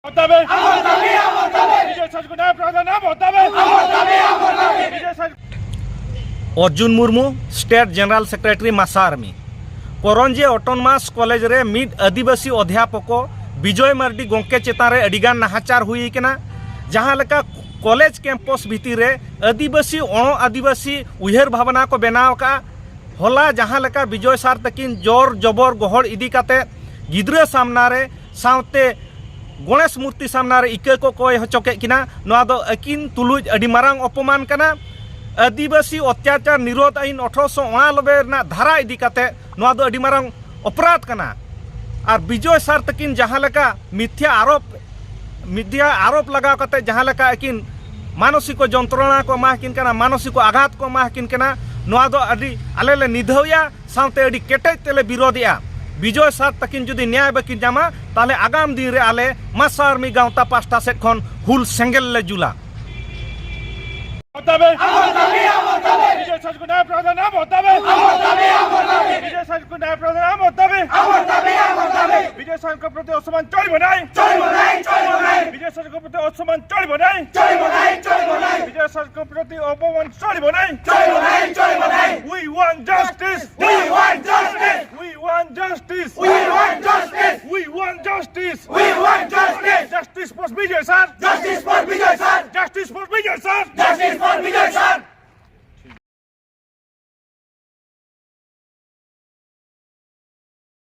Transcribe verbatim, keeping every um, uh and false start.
দাবি। বিজয় সারকে ন্যায় প্রদান আমার দাবি। বিজয় সার- Arjun Murmu, state general secretary, Masa army. Karanjia autonomous college ᱨᱮ ᱢᱤᱫ ᱟᱹᱫᱤᱵᱟᱹᱥᱤ ᱚᱫᱷᱭᱟᱯᱚᱠᱚ ᱵᱤᱡᱚᱭ ᱢᱟᱨᱰᱤ ᱜᱚᱢᱠᱮ ᱪᱮᱛᱟᱱ ᱨᱮ ᱟᱹᱰᱤᱜᱟᱱ ᱱᱟᱦᱟᱪᱟᱨ ᱦᱩᱭ ᱟᱠᱟᱱᱟ᱾ ᱡᱟᱦᱟᱸ ᱞᱮᱠᱟ ᱠᱚᱞᱮᱡᱽ ᱠᱮᱢᱯᱟᱥ ᱵᱷᱤᱛᱤᱨ ᱨᱮ ᱟᱹᱫᱤᱵᱟᱹᱥᱤ ᱚᱬᱚ ᱟᱹᱫᱤᱵᱟᱹᱥᱤ ᱩᱭᱦᱟᱹᱨ ᱵᱷᱟᱵᱽᱱᱟ ᱠᱚ ᱵᱮᱱᱟᱣ ᱟᱠᱟᱫᱼᱟ᱾ ᱦᱚᱞᱟ ᱡᱟᱦᱟᱸ ᱞᱮᱠᱟ ᱵᱤᱡᱚᱭ ᱥᱟᱨ ᱛᱟᱹᱠᱤᱱ ᱡᱚᱨ ᱡᱚᱵᱚᱨ ᱜᱚᱦᱚᱲ ᱤᱫᱤ ᱠᱟᱛᱮ ᱜᱤᱫᱽᱨᱟᱹ ᱥᱟᱢᱱᱟ ᱨᱮ ᱥᱟᱶᱛᱮ ᱜᱚᱬᱮᱥ ᱢᱩᱨᱛᱤ ᱥᱟᱢᱱᱟ ᱨᱮ ᱤᱠᱟᱹ ᱠᱚ ᱠᱚᱭ ᱦᱚᱪᱚ ᱠᱮᱫ ᱠᱤᱱᱟ, ᱱᱚᱣᱟ ᱫᱚ ᱟᱹᱠᱤᱱ ᱛᱩᱞᱩᱡ ᱟᱹᱰᱤ ᱢᱟᱨᱟᱝ ᱚᱯᱚᱢᱟᱱ ᱠᱟᱱᱟ᱾ ᱟᱹᱫᱤᱵᱟᱹᱥᱤ ᱚᱛᱛᱟᱪᱟᱨ ᱱᱤᱨᱳᱫᱷ ᱟᱹᱭᱤᱱ ᱟᱴᱷᱨᱚᱥᱚ ᱩᱱᱟᱱᱚᱵᱵᱳᱭ ᱨᱮᱱᱟᱜ ᱫᱷᱟᱨᱟ ᱤᱫᱤ ᱠᱟᱛᱮ ᱱᱚᱣᱟ ᱫᱚ ᱟᱹᱰᱤ ᱢᱟᱨᱟᱝ ᱚᱯᱨᱟᱫᱷ ᱠᱟᱱᱟ᱾ ᱟᱨ ᱵᱤᱡᱚᱭ ᱥᱟᱨ ᱛᱟᱹᱠᱤᱱ ᱡᱟᱦᱟᱸ ᱞᱮᱠᱟ ᱢᱤᱛᱷᱭᱟ ᱟᱨᱳᱯ, ᱢᱤᱛᱷᱭᱟ ᱟᱨᱳᱯ ᱞᱟᱜᱟᱣ ᱠᱟᱛᱮ ᱡᱟᱦᱟᱸ ᱞᱮᱠᱟ ᱟᱹᱠᱤᱱ ᱢᱟᱱᱚᱥᱤᱠᱚ ᱡᱚᱱᱛᱨᱚᱬᱟ ᱠᱚ ᱮᱢᱟ ᱠᱤᱱ ᱠᱟᱱᱟ, ᱢᱟᱱᱚᱥᱤᱠᱚ ᱟᱜᱷᱟᱛ ᱠᱚ ᱮᱢᱟ ᱠᱤᱱ ᱠᱟᱱᱟ, ᱱᱚᱣᱟ ᱫᱚ ᱟᱹᱰᱤ ᱟᱞᱮ ᱞᱮ ᱱᱤᱫᱷᱟᱹᱣᱮᱜᱼᱟ᱾ ᱥᱟᱶᱛᱮ ᱟᱹᱰᱤ ᱠᱮᱴᱮᱡ ᱛᱮᱞᱮ ᱵᱤᱨᱳᱫᱷᱮᱜᱼᱟ᱾ ᱵᱤᱡᱚᱭ ᱥᱟᱨ ᱛᱟᱹᱠᱤᱱ ᱡᱩᱫᱤ ᱱᱮᱭᱟᱭ ᱵᱟᱹᱠᱤᱱ ᱧᱟᱢᱟ, ᱛᱟᱦᱚᱞᱮ ᱟᱜᱟᱢ ᱫᱤᱱ ᱨᱮ ᱟᱞᱮ ᱢᱟᱥᱟ ᱟᱨᱢᱤ ᱜᱟᱶᱛᱟ ᱯᱟᱥᱴᱟ ᱥᱮᱫ ᱠᱷᱚᱱ ᱦᱩᱞ ᱥᱮᱸᱜᱮᱞ ᱞᱮ ᱡᱩᱞᱟ᱾ দাবি। বিজয় সারকে ন্যায় প্রদান আমার দাবি। বিজয় সারকে ন্যায় প্রদান আমার দাবি। বিজয় সারকে প্রতি অসম্মান চলবে নাই। বিজয় সারকে প্রতি অসম্মান চলবে নাই। বিজয় সারকে প্রতি অপমান চলবে নাই। We want justice. We want justice. We want justice. We want justice. We want justice. We want justice. Justice for Bijoy sir. Justice for Bijoy sir. Justice for Bijoy sir. Justice for Bijoy sir.